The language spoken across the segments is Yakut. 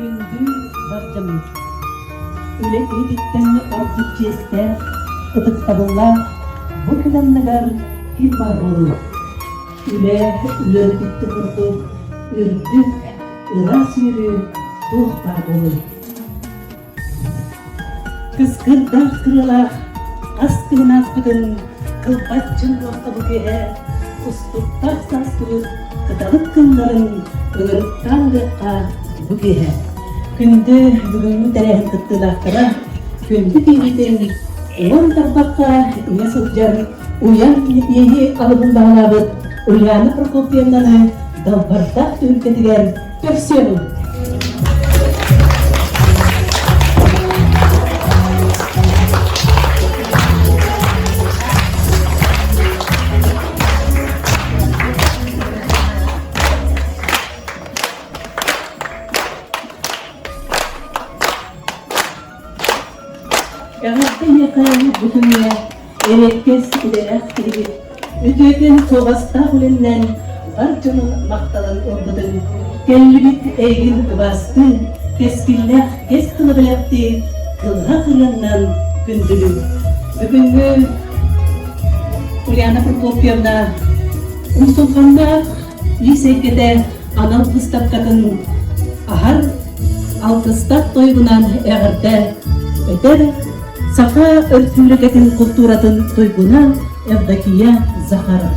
Күндү бар дьоммут! Үлэ киһититтэн ордук чиэстээх, ытыктабыллаах бу күн анныгар ким баар буолуой? Үлэ үөрбүттүк курдук үрдүк, ыраас үөрүү туох баар буолуой? Кыскырдаах кырыалаах хас күнүн ааспытын кылбаччын буолта бу киэһэ кустуктаах сааскыбыт кыталык кылларын ыҥырыктаан ылыахха бу киэһэ. Күндү бүгүҥҥү тэрээһин кыттыылаахтара күндү киһибитин уон тарбахха иҥэ сылдьар уйан иэйии алыбын баһылаабыт Ульяна Прокопьевнаны далбардаах түһүлгэтигэр Көрсүөҕүҥ! Эҕэрдэ эйиэхэ бу күҥҥэ эриэккэс идэлээх киһибит үтүөтүн суобастаах үлэннэн бар дьонун махталын ылбытын, кэллибит эйигин убаастыы, кэскиллээх кэс тыла бэлэхтии, кылыһах ырыаннан күндүлүү. Бүгүҥҥү Ульяна Прокопьевна умсулҕаннаах Лис эйгэтэ анал быыстапкатын аһар алтыстаах тойугунан эҕэрдэ этэр Саха Өрөспүүбүлүкэтин култууратын туйгуна Евдокия Захарова.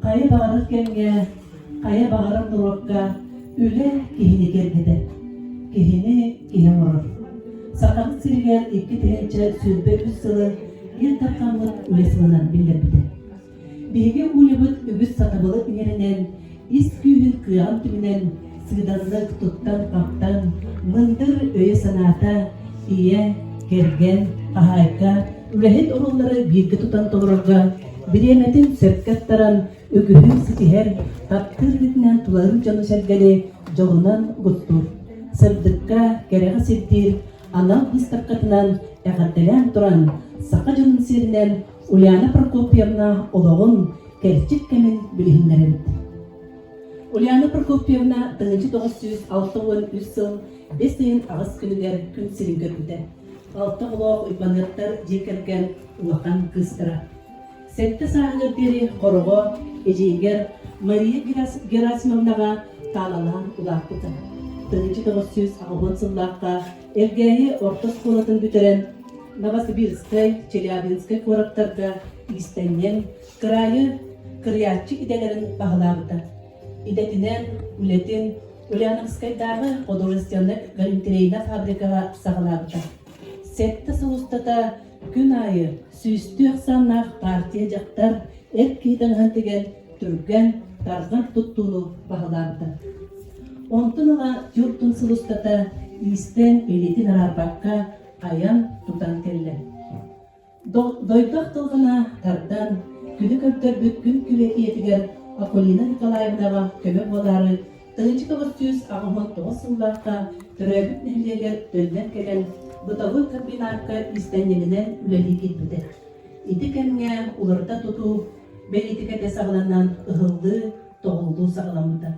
Хайа баҕарар кэмҥэ, хайа баҕарар норуокка үлэ киһини кэргэтэр, киһини киһи оҥорор. Сахабыт сиригэр 2023 сылы Ил Дархаммыт үлэ сылынан биллэрбитэ. Биһиги Улябыт үгүс сатабылы иҥэринэн, ис күүһүн кыаҕын түмүнэн, сыыдамнык туттан-хаптан, мындыр өйө-санаата, ийэ, кэргэн, хаһаайка, үлэһит оруоллары бииргэ тутан толорорго бириэмэтин сөпкө аттаран, үгүһү ситиһэр, таптыыр идэтинэн тулалыыр дьону-сэргэни дьолунан угуттуур, сырдыкка, кэрэҕэ сирдиир анал быыстапкатынан эҕэрдэлээн туран, саха дьонун сиэринэн Ульяна Прокопьевна олоҕун кэрчик кэмин билиһиннэрэбит. Ульяна Прокопьевна 1963 сыл бэс ыйын аҕыс күнүгэр күн сирин көрбүтэ. Алта оҕолоох Уйбаныаптар дьиэ кэргэн улахан кыыстара. Сэттэ сааһыгар диэри Хороҕо эдьиийигэр Мария Герасимовнаҕа таалалаан улааппыта. 1980 сыллаахха Элгээйи орто оскуолатын бүтэрэн Новосибирскай, Челябинскай куораттарга иистэнньэҥ, кыраайы кырыйааччы идэлэрин баһылаабыта. Идэтинэн үлэтин Ульяновскайдааҕы художественнай галантерейнай фабрикаҕа саҕалаабыта. Сэттэ сыл устата күн аайы сүүстүү ахсааннаах партия дьахтар эр киһи таҥаһын тигэн түргэн, тарҕан туттууну баһылаабыта. Онтон ыла түөрт сыл устата иистэн илиитин араарбакка айан тутан кэллэ. Дойду ахтылҕана тардан, күнү көрдөрбүт күн күбэй ийэтигэр Акулина Николаевнаҕа көмө буолаары 1989 сыллаахха төрөөбүт нэһилиэгэр төннөн кэлэн бытовой комбинакка иистэнньэҥинэн үлэлии киирбитэ. Ити кэмҥэ уларыта тутуу бэлиитикэтэ саҕаланан ыһыллыы, тоҕуллуу саҕаламмыта.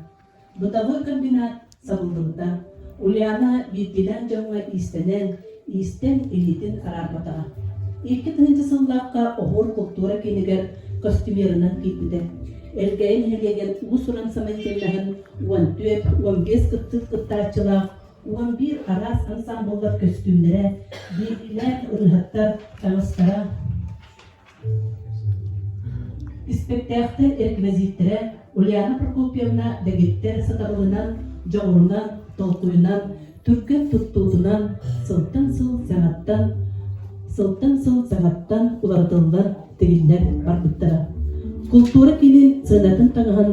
Бытовой комбинат сабыллыбыта. Ульяна биирдиилээн дьоҥҥо иистэнэн, иистэн илиитин араарбатаҕа. 2000 сыллаахха Оһуор култуура киинигэр костюмерынан киирбитэ. Элгээйи нэһилиэгин уус-уран самодеятельноһын 14, 15 кыттык кыттааччылаах 11 араас ансаамбыллар көстүүмнэрэ, биирдиилээн ырыаһыттар таҥастара, Испэктээхтэр реквизиттэрэ Ульяна Прокопьевна дэгиттэр сатабылынан, дьоҕурунан, толкуйунан, түргэн туттуутунан сылтан сыл саҥаттан сылтан сыл саҥаттан уларытыллар, тигиллэр барбыттара. Култуура киинин сыанатын таҥаһын,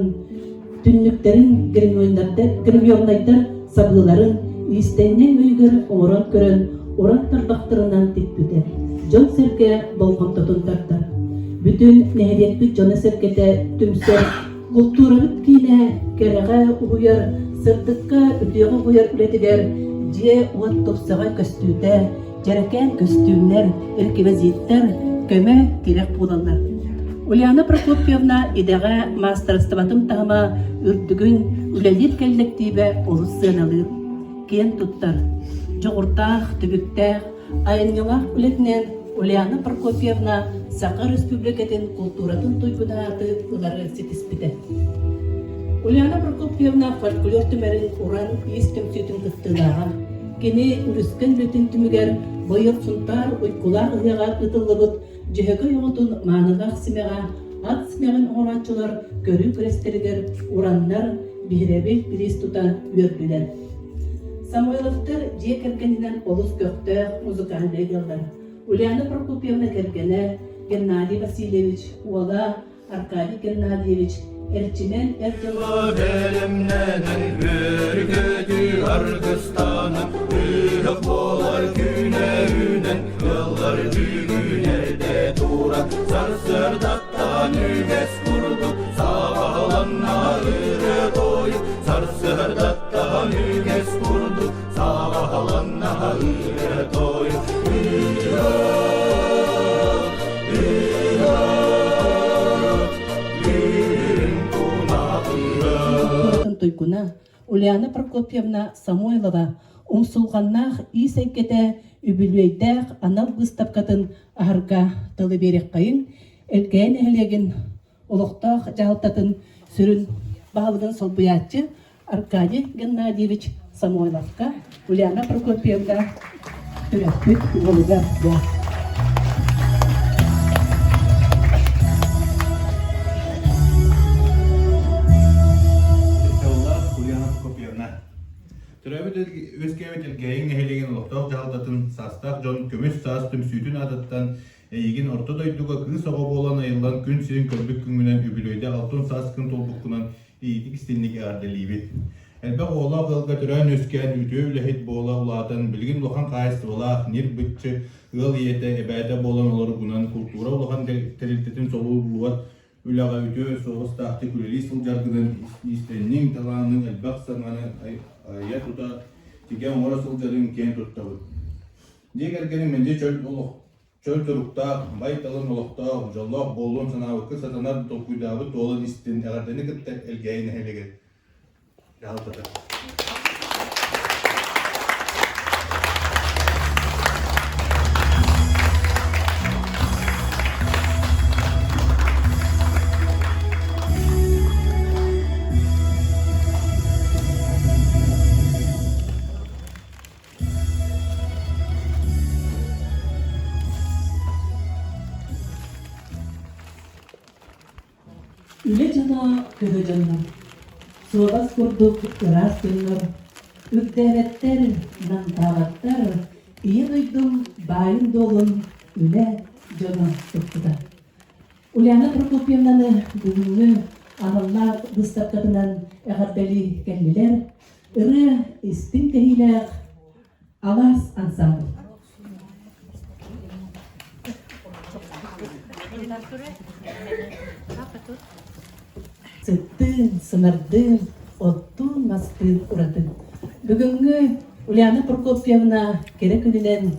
түннүктэрин гримернайдар сабыыларын иистэнньэҥ өйүгэр оҥорон көрөн уран тарбахтарынан тикпитэ, дьон-сэргэ болҕомтотун тардар. Бүтүн нэһилиэкпит дьоно-сэргэтэ түмсэр, култуурабыт киинэ кэрэҕэ уһуйар, сырдыкка, үтүөҕэ уһуйар үлэтигэр дьиэ-уот тупсаҕай көстүүтэ, дьэрэкээн көстүүмнэр, реквизиттэр көмө, тирэх буолаллар. Ульяна Прокопьевна идэҕэ маастарыстыбатын таһыма үрдүгүн үлэлиир кэллэктиибэ олус сыаналыыр, киэн туттар. Дьоҕурдаах, түбүктээх, айымньылаах үлэтинэн Ульяна Прокопьевна Саха Өрөспүүбүлүкэтин култууратын туйгун ааты ылары ситиспитэ. Ульяна Прокопьевна фольклор түмэрин уран иис түмсүүтүн кыттыылааҕа. Кини үлүскэн үлэтин түмүгэр быйыл Сунтаар Уйгулаах ыһыаҕар ыытыллыбыт Дьөһөгөй оҕотун маанылаах симэҕэ ат симэҕин оҥорооччулар көрүү күрэстэригэр ураннар биһирэбил бириис тута үөрдүлэр. Самойловтар дьиэ кэргэнинэн олус көхтөөх музыкальнай ыаллар. Ульяна Прокопьевна кэргэнэ Геннадий Васильевич уола Аркадий Геннадьевич эрчимэн эр дьоно Бэлэмнэнэн үөргөтүү аргыстанан Ыһык буолар күнэ үүнэн Ыаллар бүгүн эрдэ туран Сарсыардаттан үгэс курдук Саҕаланна ырыа тойук Сарсыардаттан үгэс курдук Саҕаланна ырыа тойук Туйгуна Ульяна Прокопьевна Самойлова умсулҕаннаах иис эйгэтэ үбүлүөйдээх анал быыстапкатын аһарга тылы биэриэххэйиҥ Элгээйи нэһилиэгин олохтоох дьаһалтатын сүрүн баһылыгын солбуйааччы Аркадий Геннадьевич Самойловка, Ульяна Прокопьевна төрөппүт уолугар Ульяна Прокопьевна, төрөөбүт үөскээбит Элгээйиҥ нэһилиэгин олохтоох дьаһалтатын саастаах дьон көмүс саас түмсүүтүн аатыттан Эйигин орто дойдуга кыыс оҕо буолан айыллан күн сирин көрбүт күҥҥүнэн үбүлүөйдээх алтын сааскын туолбуккунан иитик истинник эҕэрдэлиибит. Элбэх оҕолоох ыалга төрөөн-үөскээн үтүө үлэһит буола улаатан, билигин улахан хаһаайыстыбалаах, ньир-быччы ыал ийэтэ, эбээтэ буолан олоргунан култуура улахан тэрилтэтин солууллубат үлэҕэ үтүө суобастаахтык үлэлии сылдьаргынан иистэнньиҥ талааныҥ элбэх саҥаны айа-тута тигэ оҥоро сылдьарыҥ киэн туттабыт. Дьиэ кэргэниҥ мэлдьи чөл олох Чөл туруктаах, бай-талым олохтоох, дьоллоох буолуон санаабыккын сатанар толкуйдаабыт туолан истин эҕэрдэни кытта Элгээйи нэһилиэгин дьаһалтата. дьоно көһө дьоннор, суобас курдук ыраас дьоннор, үрдээбэттэр, намтаабаттар, Ийэ дойдум баайын-дуолун үлэ дьоно туппута. Ульяна Прокопьевнаны бүгүҥҥү аналлаах быыстапкатынан эҕэрдэлии кэллилэр. Ырыа истиҥ кэһиилээх Алаас ансамбль. Сыттыын, сымардыын, оттуун-мастыын ураты. Бүгүҥҥү Ульяна Прокопьевна кэрэ күнүнэн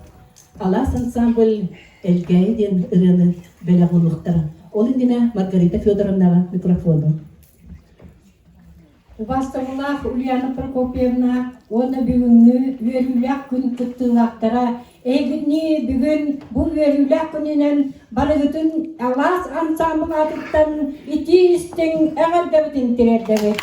Алаас ансамбль Элгээйи диэн ырыаны бэлэх уунуохтара. Ол иннинэ Маргарита Федоровнаҕа микрофону. Убаастабыллаах Ульяна Прокопьевна уонна бүгүҥҥү үөрүүлээх күн кыттыылаахтара, эһигини бүгүн бу үөрүүлээх күнүнэн барыгытын Алаас ансаамбыл аатыттан итии-истиҥ эҕэрдэбитин тириэрдэбит.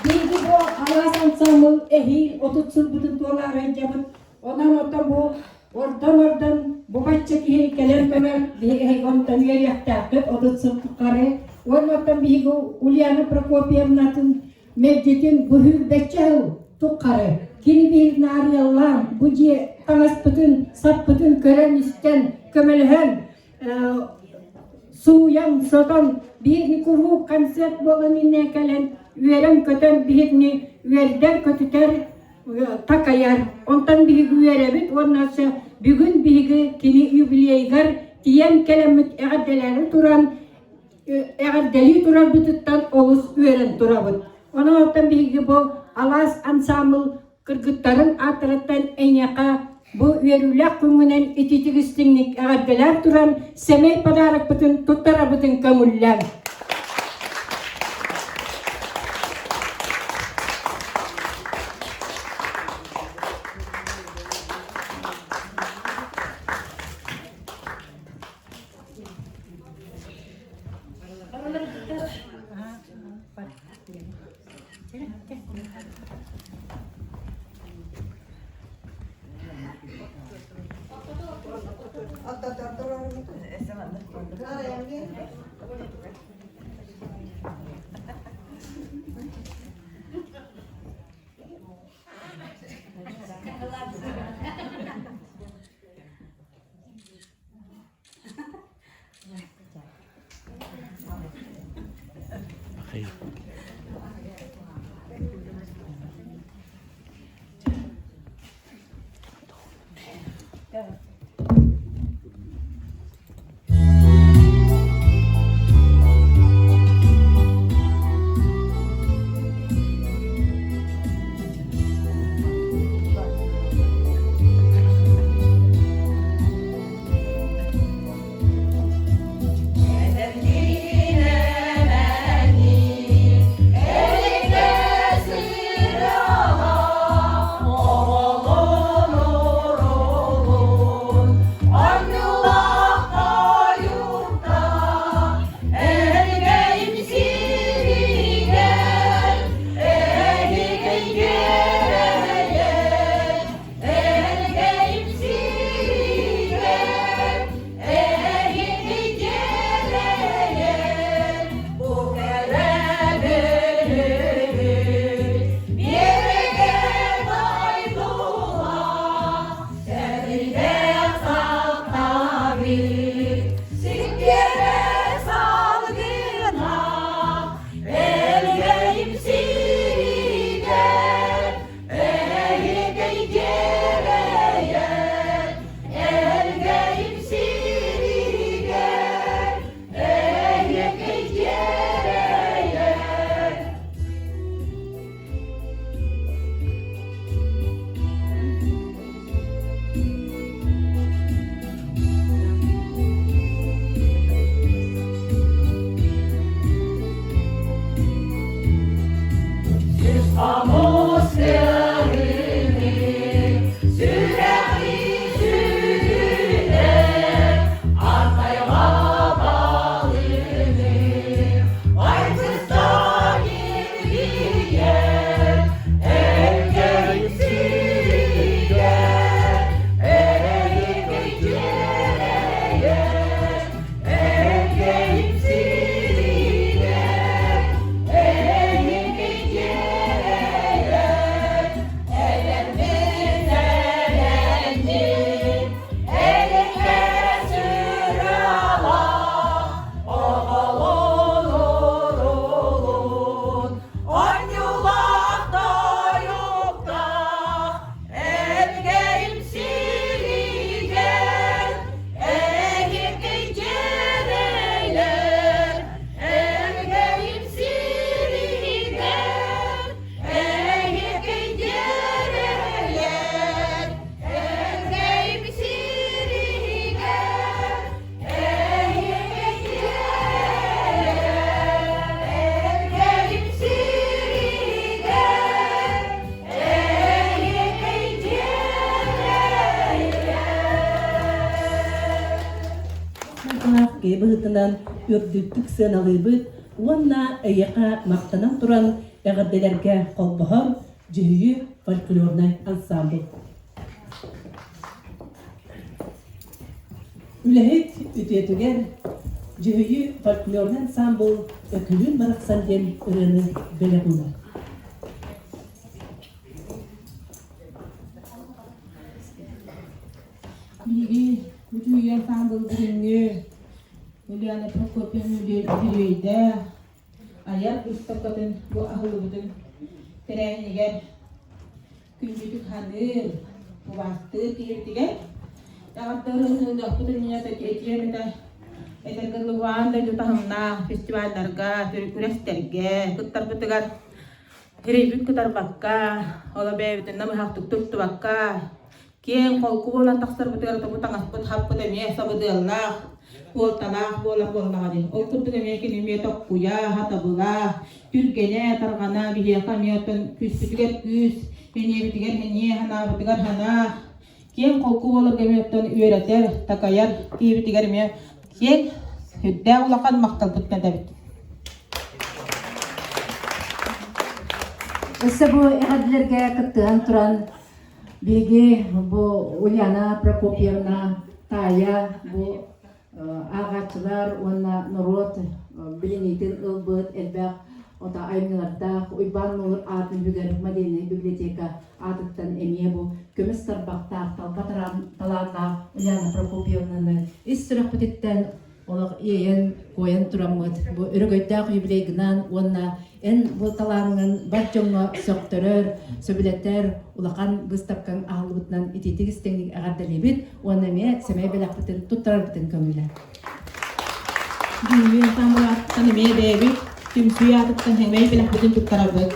Биһиги бу Алаас ансаамбыл эһиил 30 сылбытын туолаары сылдьабыт. Онон оттон бу ордон-ордон бу бачча киһи кэлэн көрөр, биһиги онтон үөрүөхтээхпит 30 сыл тухары. Уонна оттон биһиги Ульяна Прокопьевнатын мэлдьитин быһыырдачча сыл тухары кини биһиги наарыйаллаан бу дьиэ таҥаспытын, саппытын көрөн-истэн, көмөлөһөн, сууйан, сотон, биһиги куруук концерт буолан иннэ кэлэн үөрэн-көтөн биһигини үөрдэр-көтүтэр такайар. Онтон биһиги үөрэбит уонна өссө бүгүн биһиги кини юбилейыгар тиийэн кэлэммит эҕэрдэлээри туран эҕэрдэлии турарбытыттан олус үөрэн турабыт. Онон оттон биһиги бу Алаас ансаамбыл кыргыттарын ааттарыттан эйиэхэ бу үөрүүлээх күҥҥүнэн итиитик истиҥник эҕэрдэлээн туран сэмэй подарокпытын туттарабытын көҥүллээн. киһи быһыытынан үрдүктүк сыаналыыбыт уонна эйиэхэ махтанан туран эҕэрдэлэргэ холбоһор Дьүһүйүү фольклорнай ансамбль. Үлэһит үтүөтүгэр Дьүһүйүү фольклорнай ансамбль Өкүлүүн барахсан диэн ырыаны бэлэх уунар. Биһиги Бүтүүйэ ансамбль бүгүҥҥү Ульяна Прокопьевна үбүлүөйдээх айар быыстапкатын бу аһыллыбытын тэрээһинигэр күндүтүк саныыр, убаастыыр киһибитигэр эҕэрдэ ырыаһын иннинэ этиэм этэ этэргэ дылы аан дойду таһымнаах фестивалларга, күрэстэргэ кыттарбытыгар Эрэйбит кытарбакка, оло бэйэбитин намыһахтык туттубакка, киэҥ холку буолан тахсарбытыгар тобу таҥаспыт хаппыт эмиэ сабыдыаллаах, суолталаах буолар буоллаҕа дии. Ол курдук эмиэ кини эмиэ токкуйа, хатабыла, түргэнэ, тарҕана биһиэхэ эмиэ оттон күүспүтүгэр күүс, эниэбитигэр эниэ, санаабытыгар санаа, киэҥ холку буоларга эмиэ оттон үөрэтэр, такайар киһибитигэр эмиэ киэҥ, сүрдээх улахан махталбытын этэбит. Өссө бу эҕэрдэлэргэ кыттыһан туран биһиги бу Ульяна Прокопьевна таайа бу ааҕааччылар уонна норуот билиниитин ылбыт элбэх ото айымньылардаах Уйбаан Нуолур аатын бүгэр модельнай библиотека аатыттан эмиэ бу көмүс тарбахтаах талба талааннаах Ульяна Прокопьевнаны ис сүрэхпититтэн олох иэйэн куойан тураммыт бу өрөгөйдөөх юбилейгынан уонна эн бу талааҥҥын бар дьоҥҥо сөхтөрөр, сөбүлэтэр улахан быыстапкаҥ аһыллыбытынан итиитик истиҥник эҕэрдэлиибит уонна эмиэ сэмэй бэлэхпитин туттарарбытын көҥүлэ. Бүгүҥҥү ансамбль эмиэ бэйэбит түмсүү аатыттан сэмэй бэлэхпитин туттарабыт.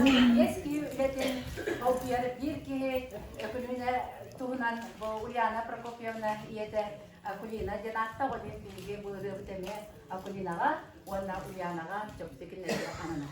Биэс киһи үлэтин холбуйар биир киһи Өкүлүүнэ туһунан бу Ульяна Прокопьевна ийэтэ Акулина диэн ааттаах ол иһин биһиги бу ырыабыт эмиэ Акулинаҕа уонна Ульянаҕа чопчу кинилэргэ ананар.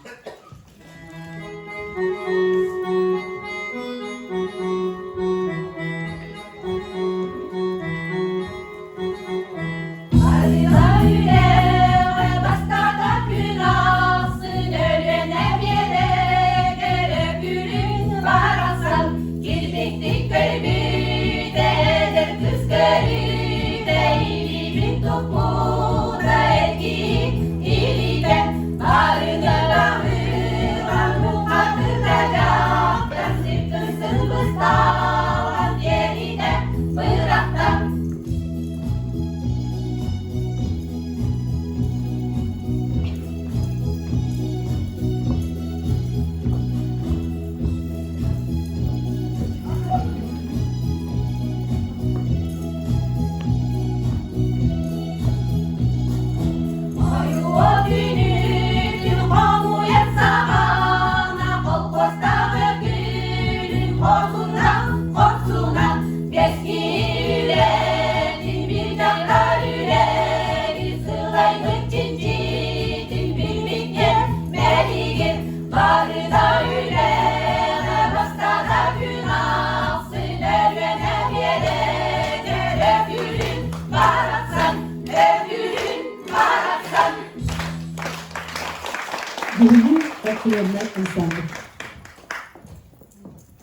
Бүгүҥҥү фольклорнай ансамбль.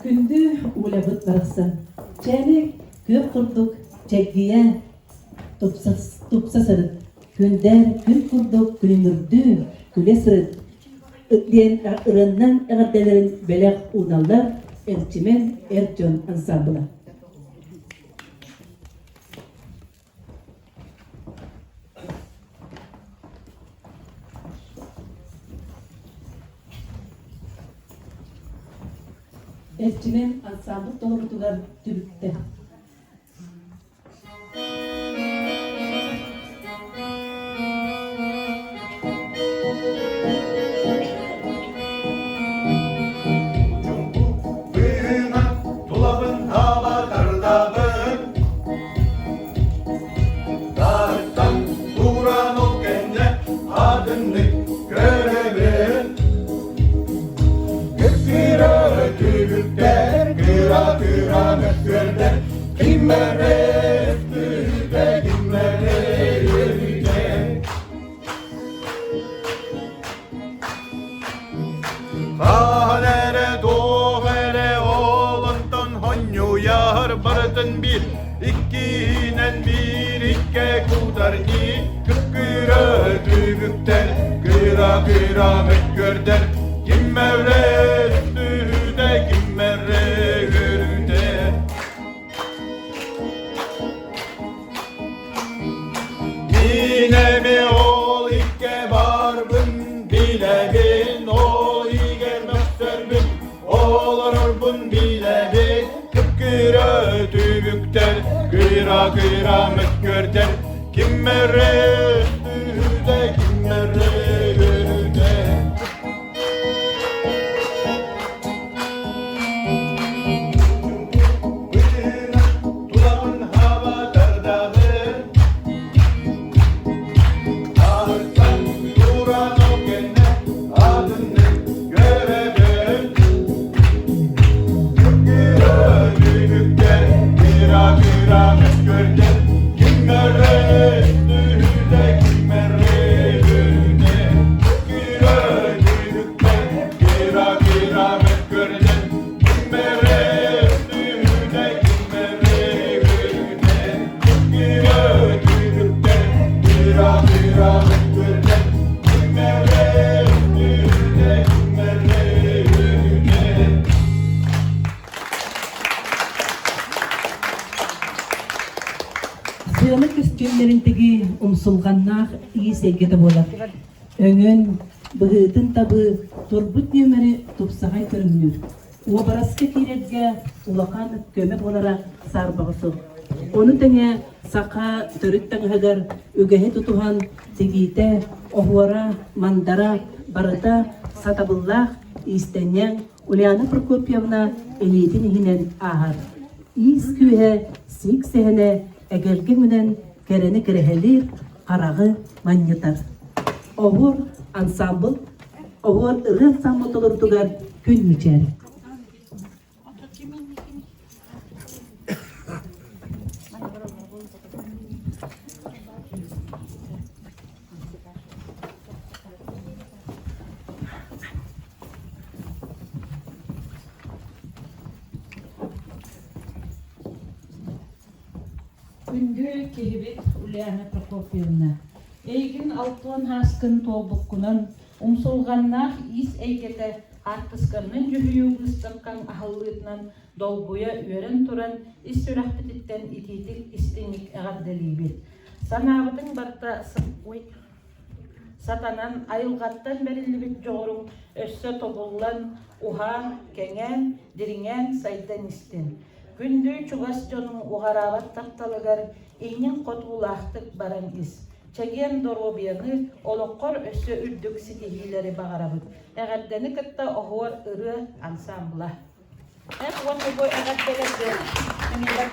Күндү Улябыт барахсан, чээни күөх курдук чэггийэ тупса, тупса сырыт. Күндээр күн курдук күлүмүрдүү күлэ сырыт диэн ырыаннан эҕэрдэлэрин бэлэх ууналлар Эрчимэн эр дьон ансамбла. Эрчимэн ансаамбыл толорутугар түбүктэ. Быына тулабын хаба тардабын Таарыттан тууран ол кэннэ атыннык көрөбүн Кыра түбүктэр, кыра-кыра мөккүөрдэр Ким эрэ өстүтэ, ким эрэ үөрүтэ Хаһан эрэ туох эрэ ол онтон хонньуйар барытын биир иккиһинэн биир икке кутар нии кып-кыра түбүктэр кыра-кыра мөккүөрдэр ким эрэ өстүһүтэ ким эрэ үөрүтэ Мин эмиэ ол икке барбын билэбин, ол игэр мөхсөрбүн, олорорбун билэбин. Кып-кыра түбүктэр, кыра-кыра мөккүөрдэр, ким эрэ өстүһүтэ, ким эрэ үөрүтэ. Тулабын хаба тардабын, Аһыттан туран ол кэннэ атыннык көрөбүн. Күрүктэр, кыра-кыра мөккүөрдэр, ким эрэ өстүһүтэ, ким эрэ өлүтэ. Күрүктэр, кыра-кыра мөккүөрдэр, ким эрэ өстүһүтэ, ким эрэ өлүтэ. Күрүктэр, кыра-кыра мөккүөрдэр, ким эрэ өстүһүтэ, ким эрэ өлүтэ. Сыана көстүүмнэрин тигии умсулҕаннаах иис эйгэтэ буолар. Өҥүн, быһыытын табыы, турбут нүөмэри тупсаҕай көрүҥнүүр. Уобараска киирэргэ улахан көмө буолара саарбаҕа суох. Ону тэҥэ саха төрүт таҥаһыгар үгэһи тутуһан тигиитэ, оһуора, мандара барыта сатабыллаах иистэнньэҥ Ульяна Прокопьевна илиитин иһинэн ааһар. Иис күүһэ, сиик сэһэнэ эгэлгэ өҥүнэн кэрэни кэрэһэлиир, хараҕы манньытар. Оһуор ансаамбыл Оһуор ырыа ансаамбыл толорутугар күн мичээр. Күндү киһибит Ульяна Прокопьевна, эйигин алтыан һааскын туолбуккунан умсулҕаннаах иис эйгэтэ хаартысканнан дьүһүйүү быыстапкаҥ аһыллыытынан долгуйа үөрэн туран ис сүрэхпититтэн итиитик истиҥник эҕэрдэлиибит. Санаабытыҥ барыта сатанан, айылҕаттан бэриллибит дьоҕуруҥ өссө тобуллан, уһаан, кэҥээн, дириҥээн сайдан истин. Күндү чугас дьонуҥ уҕараабат тапталыгар иннин хотуулаахтык баран ис. Чэгиэн доруобуйаны, олоххор өссө үрдүк ситиһиилэри баҕарабыт. Эҕэрдэни кытта Оһуор ырыа ансаамбыла. Эх, уонна бу эҕэрдэлэргэ эмиэ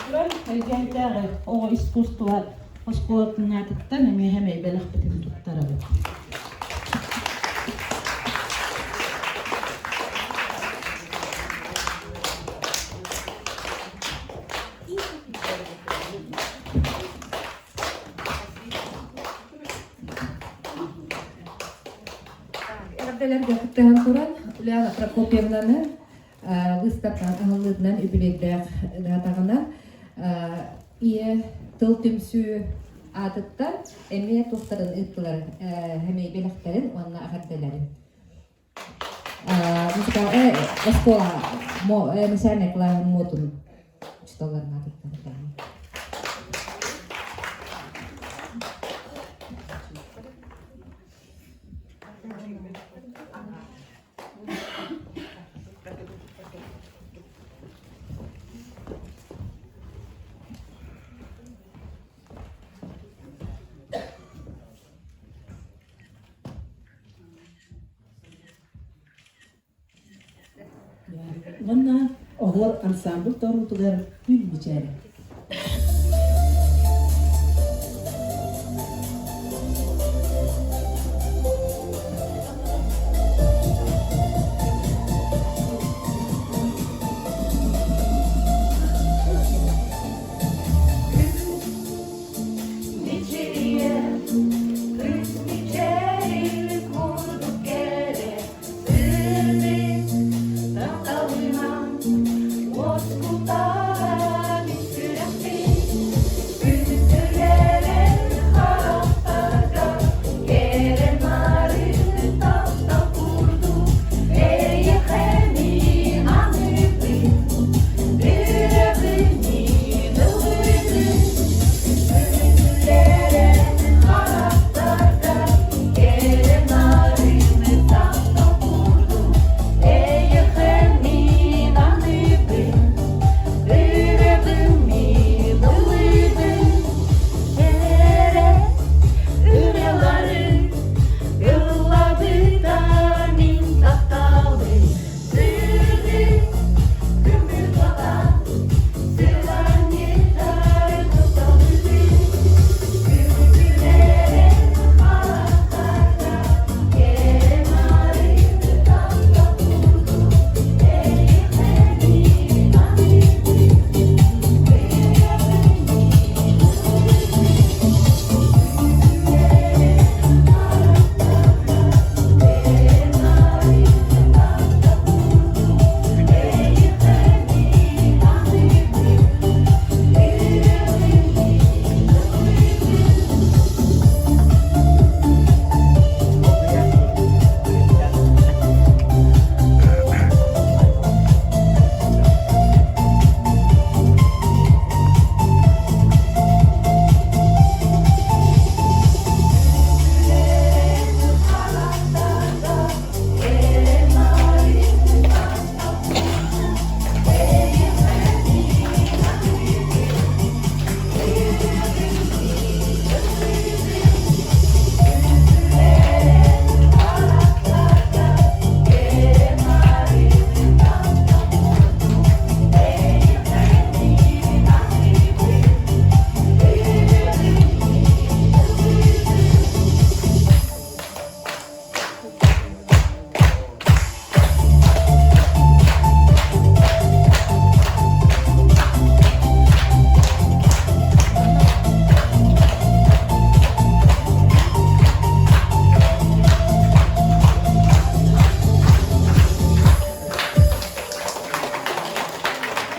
туран Элгээйдээҕи оҕо искусство оскуолатын аатыттан эмиэ сэмэй бэлэхпитин туттарабыт. Эҕэрдэлэргэ кыттыһан туран, Ульяна Прокопьевнаны выставкаҕа аһыллыытынан үбүлүөйдээх даатаҕынан ийэ тыл түмсүү аатыттан эмиэ туохтарын ыыттылар эмиэ бэлэхтэрин уонна эҕэрдэлэрин. Музыкальная оскуола начальная кылааһын муотун учууталларын аатыттан Уонна Оһуор ансамбль торуутугар күн мичээрэ.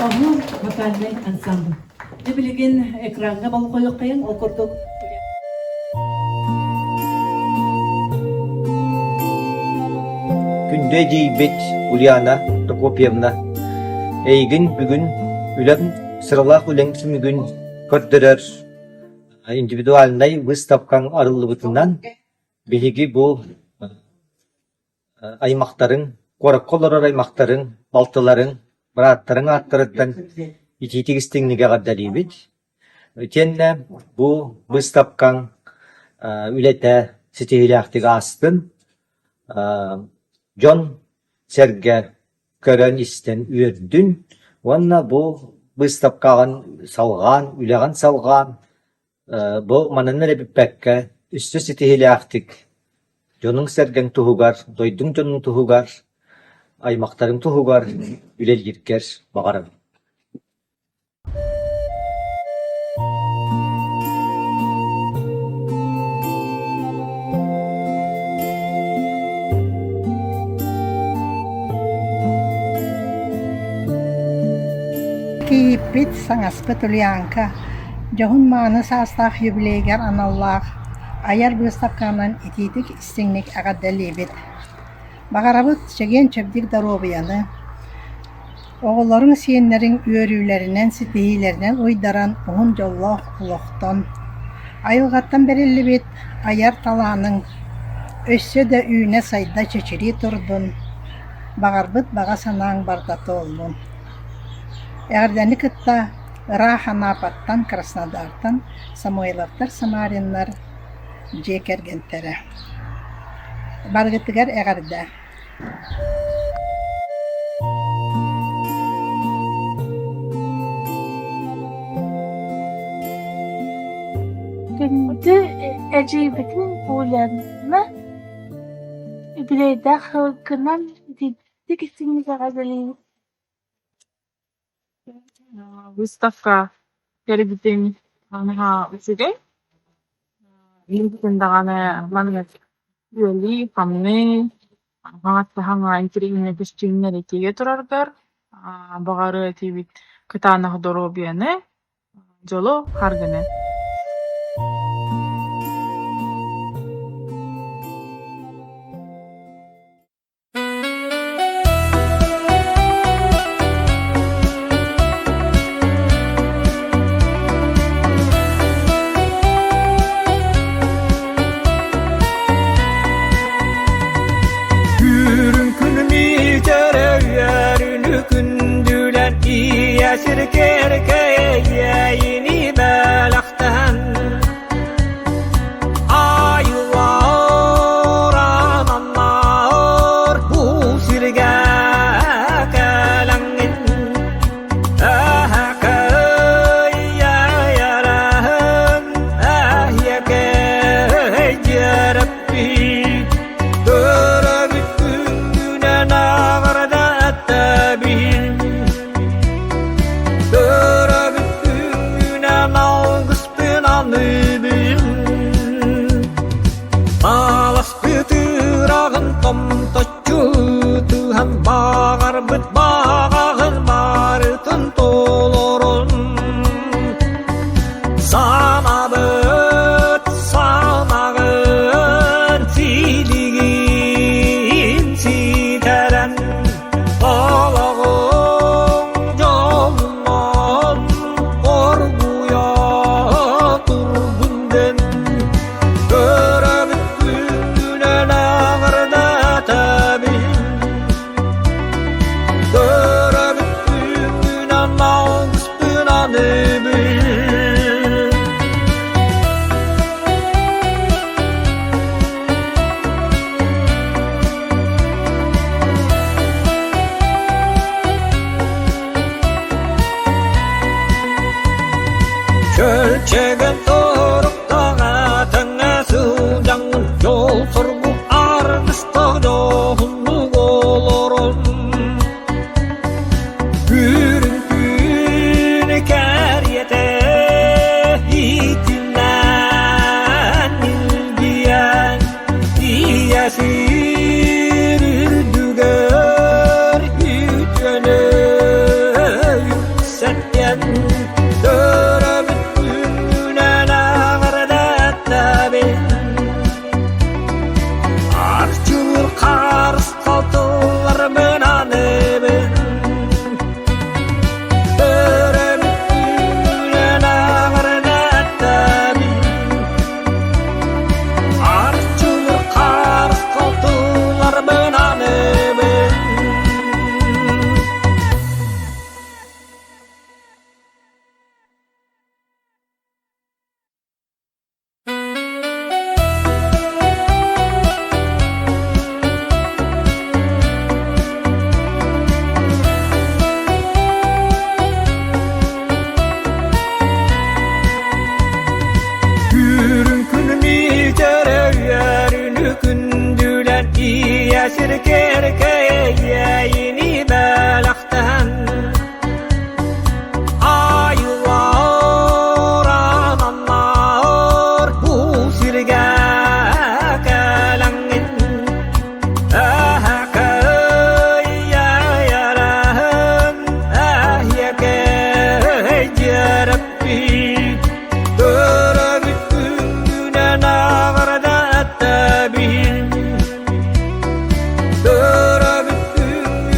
Оһуор вокальнай ансамбль. Дьэ билигин экраҥҥа болҕойуоххайыҥ, ол курдук Күндү эдьиийбит Ульяна Прокопьевна, эйигин бүгүн үлэҥ, сыралаах үлэҥ түмүгүн көрдөрөр индивидуальнай выставкаҥ арыллыбытынан биһиги бу аймахтарыҥ, куоракка олорор аймахтарыҥ, балтыларыҥ, бырааттарыҥ ааттарыттан итиитик истиҥник эҕэрдэлиибит. Итиэннэ бу быыстапкаҥ үлэтэ ситиһиилээхтик аастын, дьон-сэргэ көрөн-истэн үөрдүн уонна бу быыстапкаҕын салҕаан, үлэҕин салҕаан Бу манан эрэ бүппэккэ, өссө ситиһиилээхтик дьонуҥ-сэргэҥ туһугар, дойдуҥ дьонун туһугар, аймахтарыҥ туһугар үлэлииргэр баҕарабын. Кийииппит, саҥаспыт Ульянка Дьоһун-мааны саастаах юбилейыгар аналлаах айар быыстапканан итиитик-истиҥник эҕэрдэлиибит! Баҕарабыт чэгиэн-чэбдик доруобуйаны, оҕолоруҥ, сиэннэриҥ үөрүүлэринэн, ситиһиилэринэн уйдаран уһун дьоллоох олохтон, айылҕаттан бэриллибит айар талааныҥ өссө да үүнэ-сайда чэчирии турдун, баҕарбыт баҕа санааҥ барыта туоллун! Эҕэрдэни кытта Ыраах Анапаттан, Краснодартан Самойловтар, Самариннар дьиэ кэргэнтэрэ. Барыгытыгар эҕэрдэ! Күндү эдьиийбитин Уляны үбүлүөйдээх сылгынан итиитик истиҥник эҕэрдэлиибит! Выставка кэлбитин наһаа үчүгэй. Билигин даҕаны маннык үлэлии-хамныы, хаҥас-хаҥа интэриэһинэй көстүүмнэр итиигэ тураргар баҕарыа этибит кытаанах доруобуйаны, дьолу, харгыны. Үрүҥ күн миитэрэ үөрүнү күндүлэн ийэ сир кэркэйэйини бэлэхтээн Айыллар ананнар бу сиргэ кэлэҥҥин Эһэкэйэйэрэһин эһиэкэй дьиэрэппит Төрөөбүт күҥҥүнэн аҕарда эттэбин Төрөөбүт күҥҥүнэн алгыспын аныыбын Тааласпыт ыраҕын томточчу ытыһан баҕарбыт баҕаҕын барытын толорон Санабыт санаҕын силигин ситэрэн Олоҕуҥ дьолунан оргуйа турдун дэн Төрөөбүт күнүнэн аҕырдаатабын Төрөөбүт күнүнэн алгыспын аныыбын. Чөлчөгөн туруктаҕа тэҥҥэ сылдьаҥҥын дьол-соргу аргыстаах дьоһуннук олорон Үрүҥ күн кэриэтэ итиннэн илгийэн Ийэ сир үрдүгэр үтүөнү үксэтэн Төрөөбүт күнүнэн эҕэрдэлэтэбин Арчылыыр харысхал тылларбын аныыбын Төрөөбүт күнүнэн эҕэрдэлэтэбин Арчылыыр харысхал тылларбын аныыбын. Үрүҥ күн миитэрэ үөрүнү күндүлэн ийэ сир кэркэйэйини бэлэхтээн Айыллар ананнар бу сиргэ кэлэҥҥин Эһэкэйэйэрэһин эһиэкэй дьиэрэппит Төрөөбүт күҥҥүнэн аҕарда эттэбин Төрөөбүт күҥҥүнэн.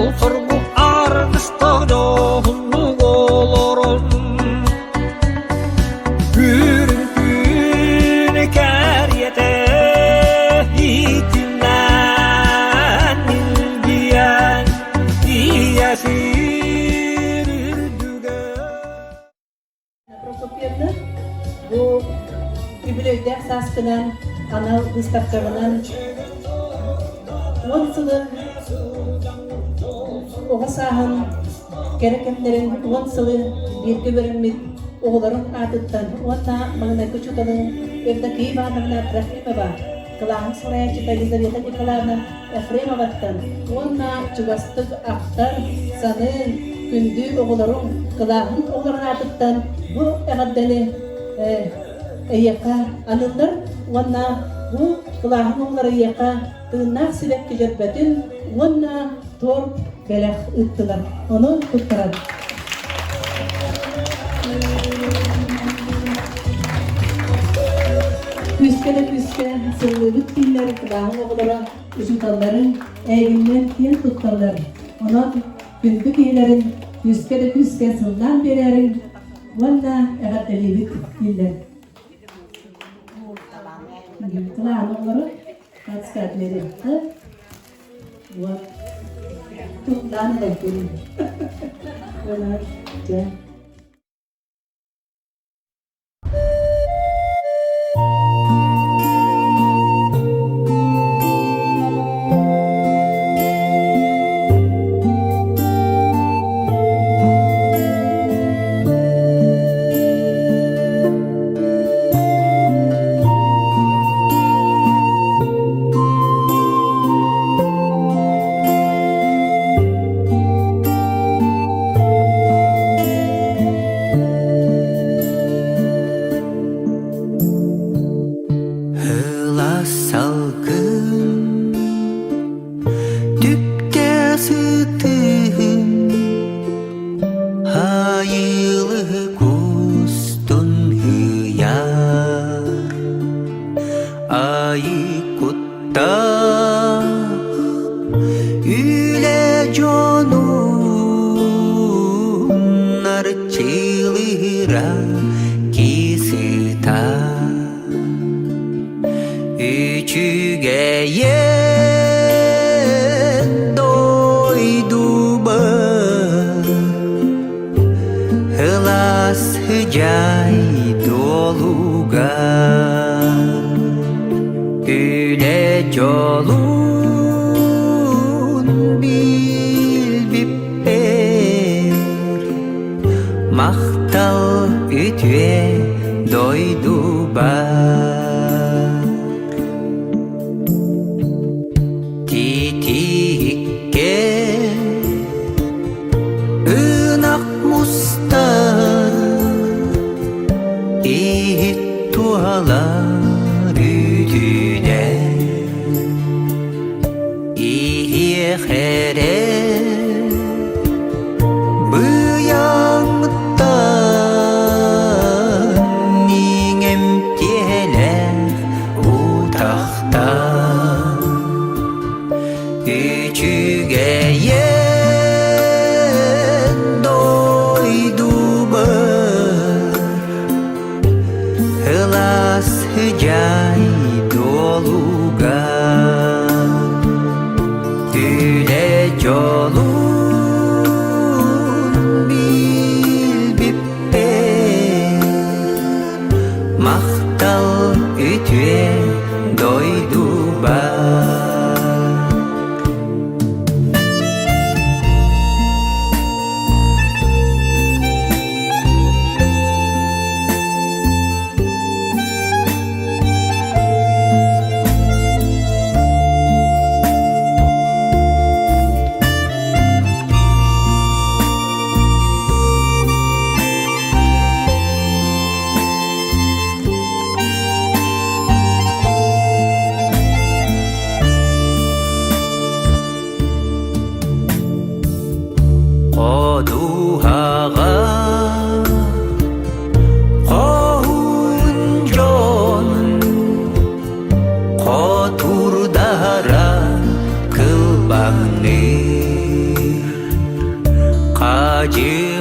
Дьол-соргу аргыстаах дьоһуннук олорон Күрүн күн кэриэтэ итиннэн илгийэн Ийэ сир үрдүгэр Прокопьевна бу үбүлүөйдээх сааскынан анал выставкаҕынан 10 сылы оҕо сааһын кэрэ кэмнэрин 10 сылы бииргэ үөрэммит оҕолорун аатыттан уонна маҥнайгы учууталын Евдокия Ивановна Трофимова, кылааһын салайааччыта Елизавета Николаевна Ефремоваттан уонна чугастык ахтар, саныыр күндү оҕолоруҥ кылааһын оҕолорун аатыттан бу эҕэрдэни эйиэхэ аныыллар уонна бу кылааһын оҕолоро эйиэхэ тыыннаах сибэкки дьөрбөтүн уонна торт бэлэх ыыттылар. Ону туттаран. Күүскэ да күүскэ сыллыыбыт дииллэр кылааһын оҕолоро учууталларын эйигиннэн киэн тутталлар. Онон күндү киһилэрин күүскэ да күүскэ сыллаан биэрээриҥ уонна эҕэрдэлиибит дииллэр. Кылааһын оҕолоро подсказать биэриэххэ. Вот. Туттаан ылан Уонна дьэ Ылас салгын түптэ сытыһын Айылы кустун ыйар Айы куттаах үлэ дьонун арчылыыра кисыта Үчүгэйэн дойдубар Ылас дьай дуолугар Үлэ дьолун билбиппэр Махтал үтүө дойдубар Титииккэ ынах мустар Иһит туһалар үтүнэн Иһиэх эрэ Быйаҥтан иҥэмтиэлээх утахтан Үчүгэйэн дойдубар Ылас дьай дуолугар Үлэ дьолун билбиппэр Махтал үтүө дойдубар. Ходуһаҕа хоһуун дьон хотурдара кылбаҥныыр. Алаадьы.